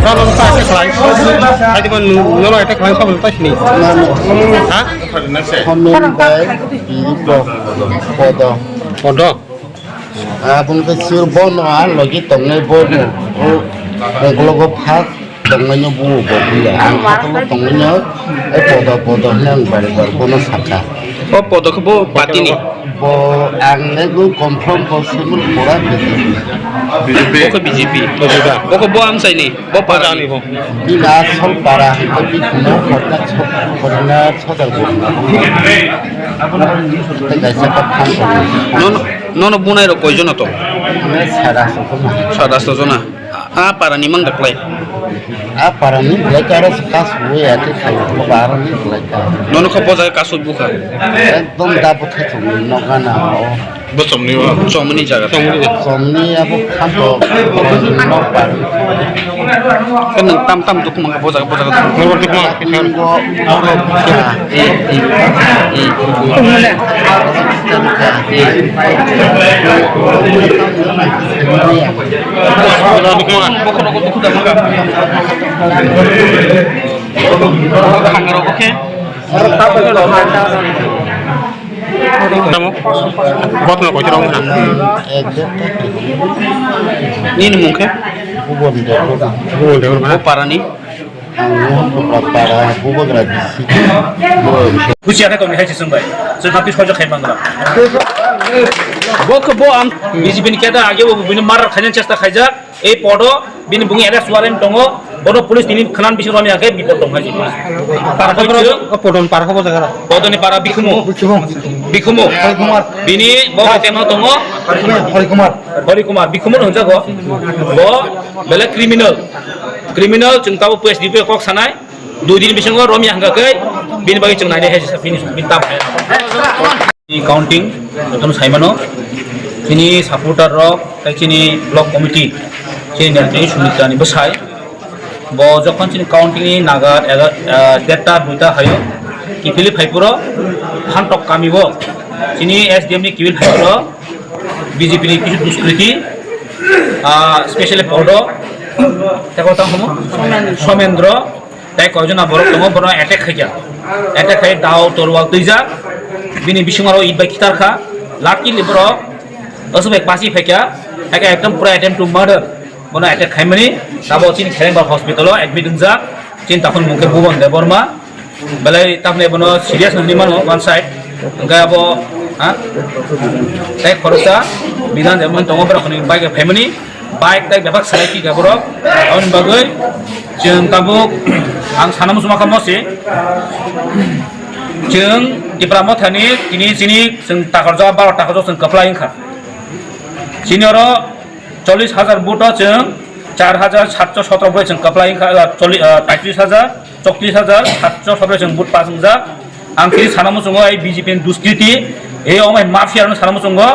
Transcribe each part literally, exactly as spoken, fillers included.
Sabo ta attack khlai. Hadi ban nono attack khlai sabo ta sini. Ha? Homen bai piri bo podo. Podo. Aboni ke sur bono a logi tongnai bono. O, o logo phak. Tongnaino buo bo buya. Ang hakolo tongnaino, eh, podo, podo hwnwi ang bari bar bono sakha. O podo khe bo party ni? Bo ang le bo confirm bo simul pura B J P. B J P. Bo khe B J P. Bo khe bo amchai ni, bo para ni. Bini asol para hwnkhe bini horna chhok, horna chhok bo. Tei kaisa kok thang tongo. Nono, nono bunai rok koi jona to? Sara sotona. Sara sotona. A para ni mang da klai. A para ni belai ka aro ka suwi ya te khai ko bara ni belai ka. Nono kho bo jaga ka suwi bukha. Ekdom da bo thai chong ni no gana o. Bo chom ni o. Chom ni jaga. Chom ni abo khamto. No par. Kan nang tam tam duk mang bo jaga bo jaga. Bo duk mang. Bo oro bukha. Tamo? Botno koitoro wngkha. Nini mung khe? Bubon Debbarma. Bubon Debbarma. Bo parani? Ang Mohon Bukra para, Bubagra district. Bujiya khe tongni hai se chwng bai. Chwng kha bis khojak khai mangra. Bo khe bo ang B J P ni keda age bo bini marar khainani chesta khaijak. Ei podo bini bungi arrest warrant tongo. Bono police tini khnan bising romya khe bipod tong hai se. Para koi chwng. O podon para kho bo jaga. Podoni para Bikhumu. Bikhumu. Bikhumu. Hari Kumar. Bini bo temo tongo. Hari Kumar. Hari Kumar. Bikhumu no hwnjago. Bo bele criminal. Criminal chwng tabo P S D P kok sanai, dui din bisingo romya hwnkha khe bini bagwi chwng nainai hai se bini, bini tam hai. Ni counting jotono saimano, chini supporter rok tei chini block committee, chini netrwi Sumitra ni bwsai, bo jokhon chini counting ni nagar ega-, ah, derta duita hayo kiphilwi phaiphuru Phantok kami o chini S D M ni kiphilwi phaiphuru B J P ni kisu duskriti, ah, specially podo tei kotang homo Somendro. Somendro, tei koijona borok tongo, bono attack khaikha. Attack khai dao torwal twijak. Bini bisingo aro it bai khitar kha. Luckily borok aswk bai pasi phaikha. Haikhe ekdom pura attempt to murder. Bono attack khaimani. Tabo chini Kherengbar hospital o admit wngjak. Chini takhun mung khe Bhuban Debbarma. Belai tamni bono serious nungwi mano one side. Hwnkhe abo, ha? Tei khoroksa Bidhan Debbarma tongo, borok hwnwi bike phaimani. Bike tei bebak salai khe borok. Aboni bagwi chwng tabuk ang sana muchungma kha mosi. Chwng Tipra Mothani tini chini chwng takarjak, baro takarjak chwng kwplai wngkha. Chini oro chollish hajar vote o chwng char hajar satso sotro bai chwng kwplai wngkha, ah, chollish, ah, paitris hajar, choklis hajar satso sotro chwng vote pass wngjak. Ang tini sana muchungo ai B J P ni duskriti, ei omai mafia rokno sana muchungo.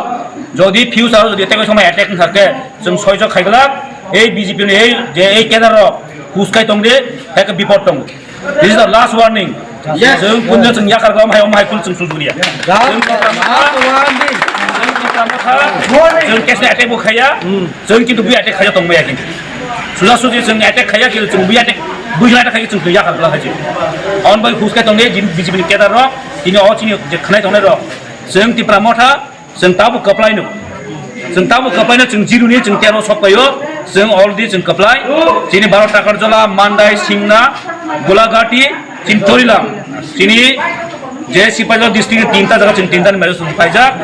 Jodi future o jodi tei somoi attack wngkha khe, chwng soichok khaiglak, ei B J P ni ei je ei cadre rok hus khai tongdi, hai khe bipod tongo. This is the last warning. Yes. Chwng punja chwng yakar gom hai om hai kul chwng sujuriya. Last, last warning. Chwng Tipra Motha, chwng Tipra Motha, chwng kesni attack bo khaiya, chwng kintu bui attack khaiya tongmaya kintu. Suja suji chwng attack khaiya kintu chwng bui attack, bui attack khaiya chwng yakar gom hai chwng. On bai hus khai tongdi, jin B J P ni cadre rok, tini o chini je khnai tongnai rok. Chwng Tipra Motha, chwng tabuk kwplai no. Chwng tabuk kwplai no, chwng zero ni chwng tero sok paio. Chwng already chwng kwplai. Chini baro Takarjala, Mandai, Singna, Golagati, chini Torilam. Chini je Sipahijala district ni tinta jaga chwng tinta ni mero chwng paijak.